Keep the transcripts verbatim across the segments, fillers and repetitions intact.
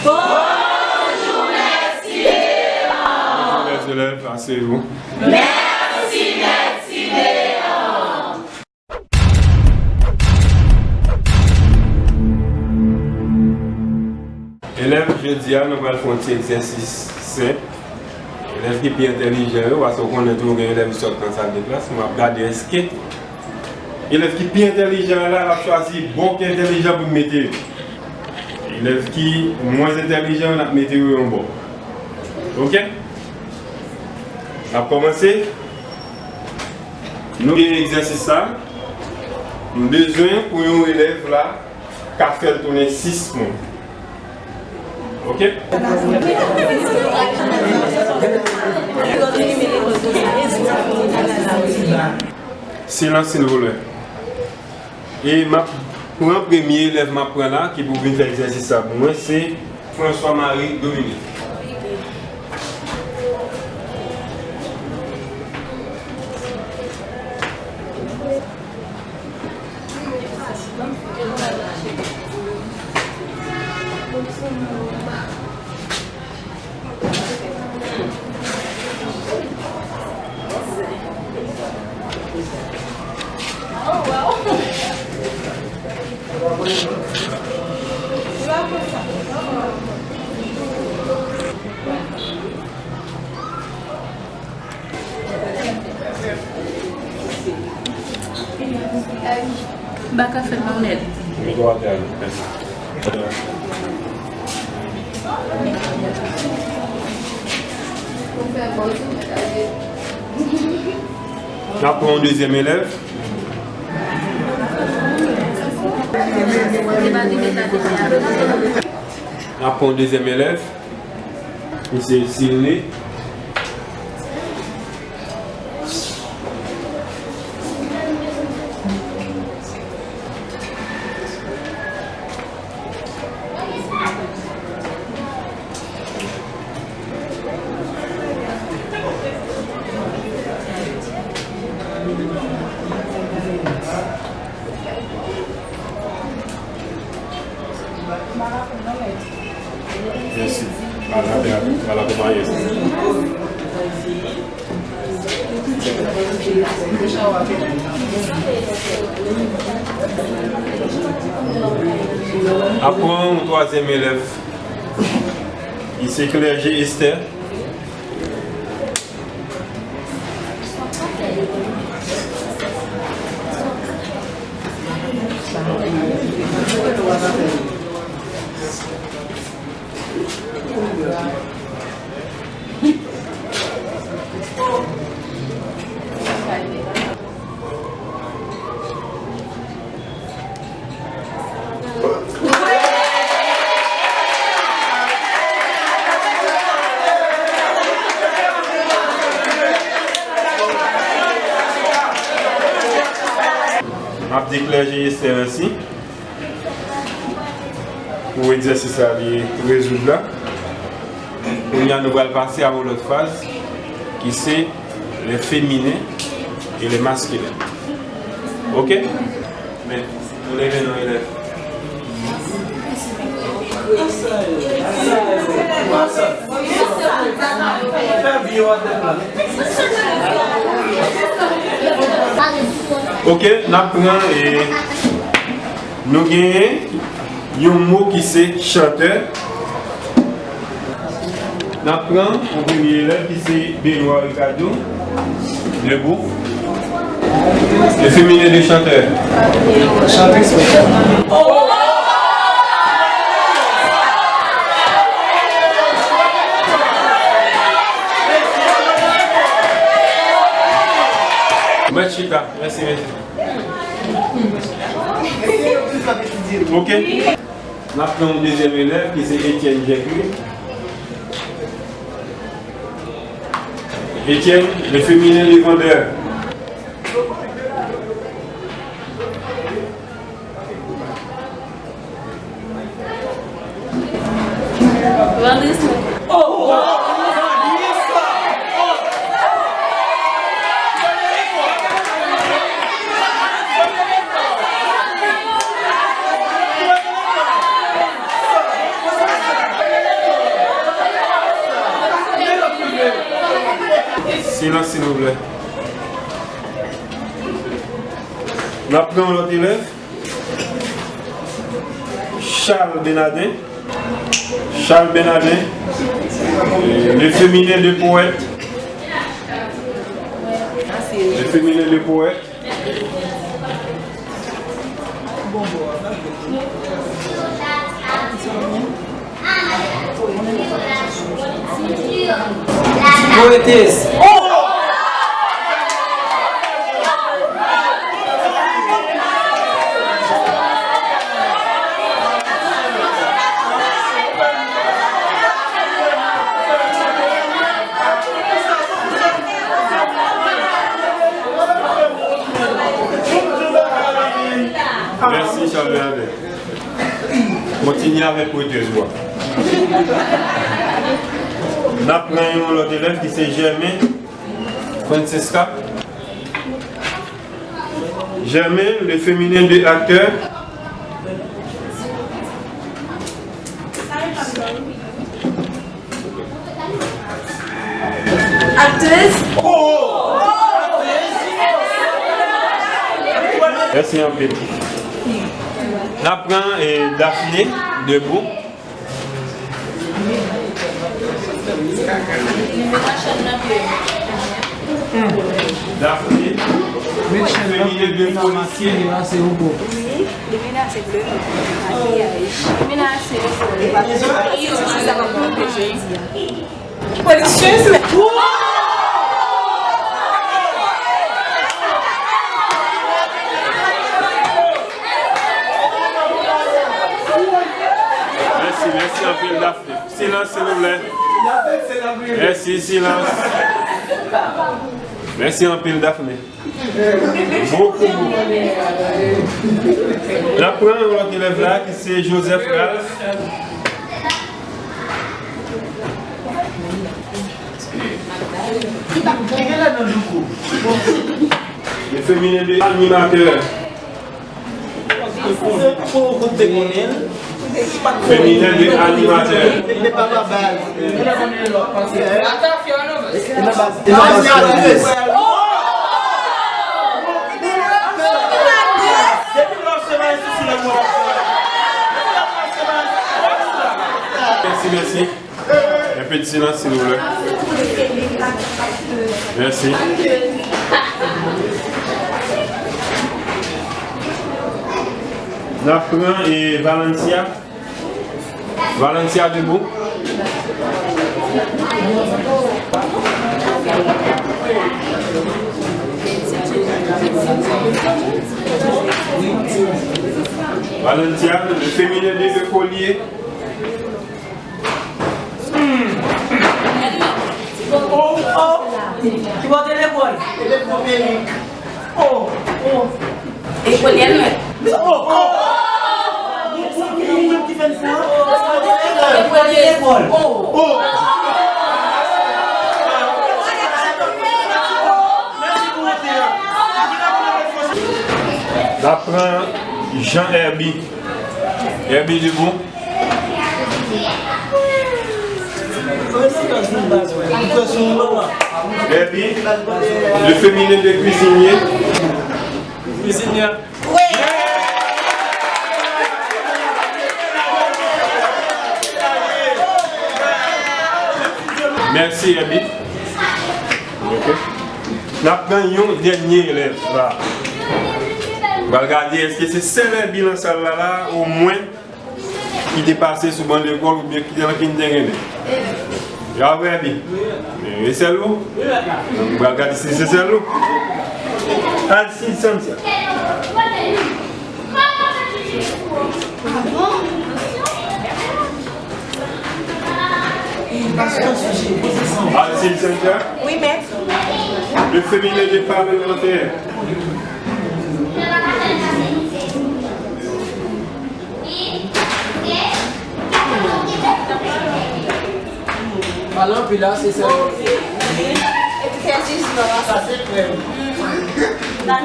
Bonjou, mèt Simeon! Bonjou, mèt zelèv, aseye w. Mèsi, mèt Simeon! Elèv, jodi a, nou pral fè yon ti egzèsis senp. Elèv ki pi entèlijan yo, paske w konnen toujou gen elèv ki sòt nan sal de klas, m ap gade èske elèv ki pi entèlijan an la, l ap chwazi bò ki entèlijan pou l mete yo. Elèv ki mwens entèlijan yo, n ap mete yo yon bò. Oke? N ap kòmanse. Nou gen egzèsis sa. M bezwen pou yon elèv la ka fè l tounen sis moun. Oke? Silans, silvouplè. E m ap pran premye elèv m ap pran la, ki pou vin fè egzèsis sa pou mwen, se François Marie Dominique. M pa ka fè l non nèt. N ap pran yon dezyèm elèv. N ap pran yon dezyèm elèv. Misye Silne. Mèsi. Al akonpaye. Aprann yon twazyèm elèv. Li se Clergé Esther. M ap di Clergé Esther mèsi pou egzèsis la li rezoud la. Kounye a, nou pral pase a yon lòt faz ki se les féminins et les masculins. Oke? Men, nou leve non elèv. Oke, n ap pran, e, nou genyen yon mo ki se chantè. N ap pran yon premye elèv ki se Benoît Ricardo. Debout. Le féminin de chanteur. Chantris. Mèt chita. Mèsi, mèsi. Ok. N ap pran yon dezyèm elèv ki se Etienne Jacqueline. Etienne, le féminin de vendeur. Vandris. Silans, silvouplè. N ap pran yon lòt elèv. Charles Bernardin. Charles Bernardin. Le féminin de poète. Le féminin de poète. Poétesse. Mèsi, Charles Bernardin. Kontinye avèk poétesse ou a. N ap pran yon lòt elèv ki se Germain Francesca. Germain, le féminin de acteur. Aktris. Mèsi anpil. N ap pran, eh, Daphné Debout. Daphné, féminin de policier. Polisye, se Mèsi, mèsi anpil, Daphné. Silans, silvouplè. Mèsi, silans. Mèsi anpil, Daphné. Bokou, bokou. N ap pran yon lòt elèv la ki se Joseph Ralph. Le féminin de animatè. Féminin de animatè. Mèsi, mèsi. Enpe de silans, silvouplè. Mèsi. N ap pran, eh, Valencia. Valencia, debout. Valencia, le féminin de l'écolier. Oh, oh. Ki bò te lekòl? Te lekòl Erik. Oh, oh. Lekòl Elmè. Oh, oh. Ou menm ki fè n fou, hein? Lekòl. Oh. N ap pran Jean Herby. Herby, debout. Herby, le féminin de cuisinier. Cuisinier. Mèsi, Herby. Ok. N ap pran yon dènye elèv la. M pral gade èske se sèl Èbi nan sal la la, omwen, ki te pase sou ban lekòl oubyen ki te nan kindergarten. Y'all ready? E sèl ou? M pral gade si se sèl ou. Alcide Santia. Alcide Santia. Wi, mèt. Le féminin de parlementaire. Pale anpil la, se sèl. Sa se krèm. Mèsi,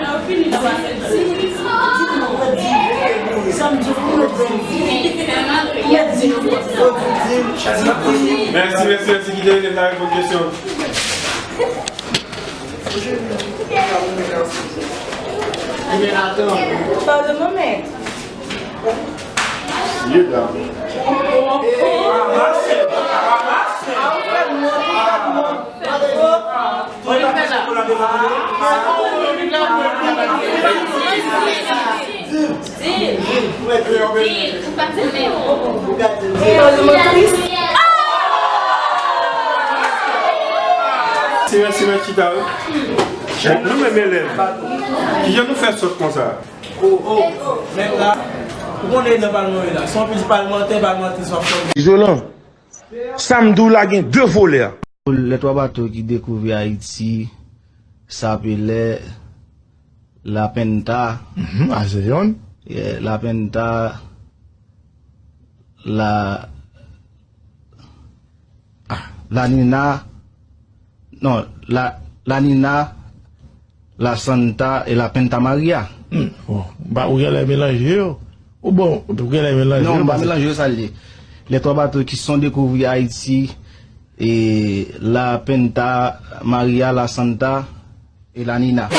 mèsi, mèsi. Ki te rete la repons kesyon? Pardon, mèt. Mesye dam. Mèsi, mèsi, chita, wi. Nou menm elèv, kijan nou fè sòt konsa? Oh, oh, nèg la, ou konnen nan palman yo la, se yon pil palmantè, palmantè sa fè. Izolan, sa m di w la gen de volè. Les trois bateaux ki dekouvri Ayiti, sa apelè La Penta. Mhm, a se yonn. Yeah, La Penta, la, ah, La Nina, non, la, La Nina, La Santa e La Penta Maria. Hmm, bon, ba, ou genlè melanje yo. Ou bon, ou genlè melanje yo. Non, m pa melanje yo, sa l ye. Les trois bateaux qui sont découvris Haïti, et La Penta Maria, La Santa et La Nina.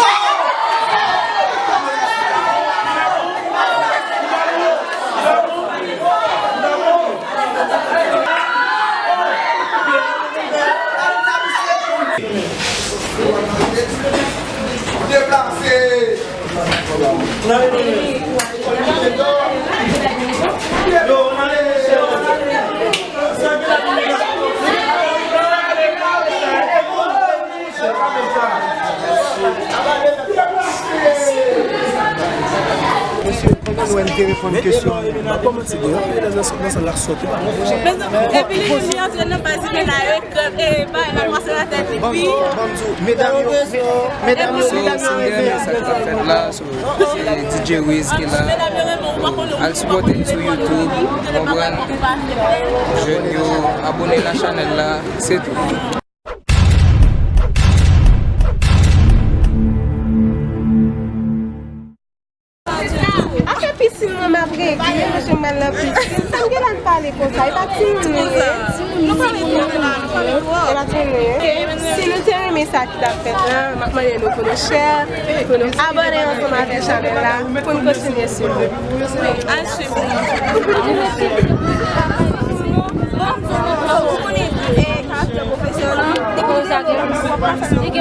Mesye, pandan nou wè n te reponn kesyon, m ap ba w manti, gen anpil elèv nan sal la k sòt, wi. Mezanmi, epi li, li antre nan baz imen la, yo ekran, e, bay la, pase la tèt li, wi. Ban m di w, medam yo, medam yo, medam yo renmen. Sa k ap fèt la, so, se D J Wiz ki la. Al sipòte n sou YouTube, ou konprann? Jèn yo, abòne la chanèl la, se tou. Afè pisin mwen m ap regle, mesye m pral nan pisin. Sa m gen la n pale konsa, e pa timoun nou ye. Nou pale twò, nou pale twò. E pa timoun nou ye. Si nou te renmen sa ki t ap fèt la, m ap mande nou pou nou share, pou nou abòne ansanm avèk chanèl la, pou n kontinye swiv nou. Al swiv nou. Bon, bon, bon, bon, bon.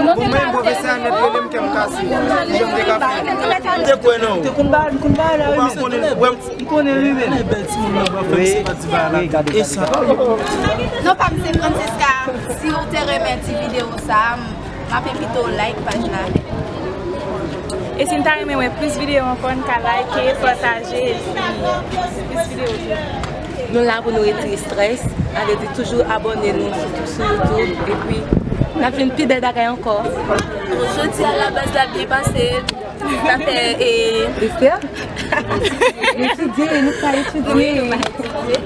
Ou menm pwofesè Anèt rele m, kè m kase. Jan m te ka fè. M te kwè nan ou. Ou pa konnen, ou wè m. M konnen li menm. Bèl timoun nan pral fè m sipati ba la. E sa. Non pa m se Francesca. Si ou te renmen ti videyo sa, m ap envite w like paj la. E si n ta renmen wè plis videyo ankò, n ka like, pataje, epi plis videyo tou. Nou la pou nou retire strès, sa vle di toujou abòne nou, sitou sou YouTube, epi n ap jwenn pi bèl bagay ankò. Jodi a, la baz la byen pase, zafè, e... Esther? Etidye, nou pa etidye. Wi, nou pa etidye.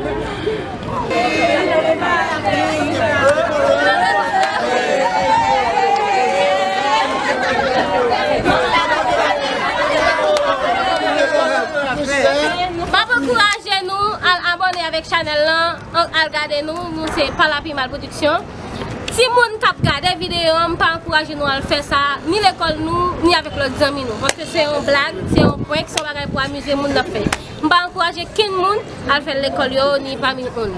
M ap ankouraje nou al abòne avèk chanèl lan, al gade nou, nou se Palapi Mal Production. Timoun k ap gade videyo an, m pa ankouraje nou al fè sa, ni lekòl nou, ni avèk lòt zanmi nou. Paske se yon blag, se yon prank, se yon bagay pou amize moun n ap fè. M pa ankouraje kenn moun al fè l lekòl yo, ni pami moun.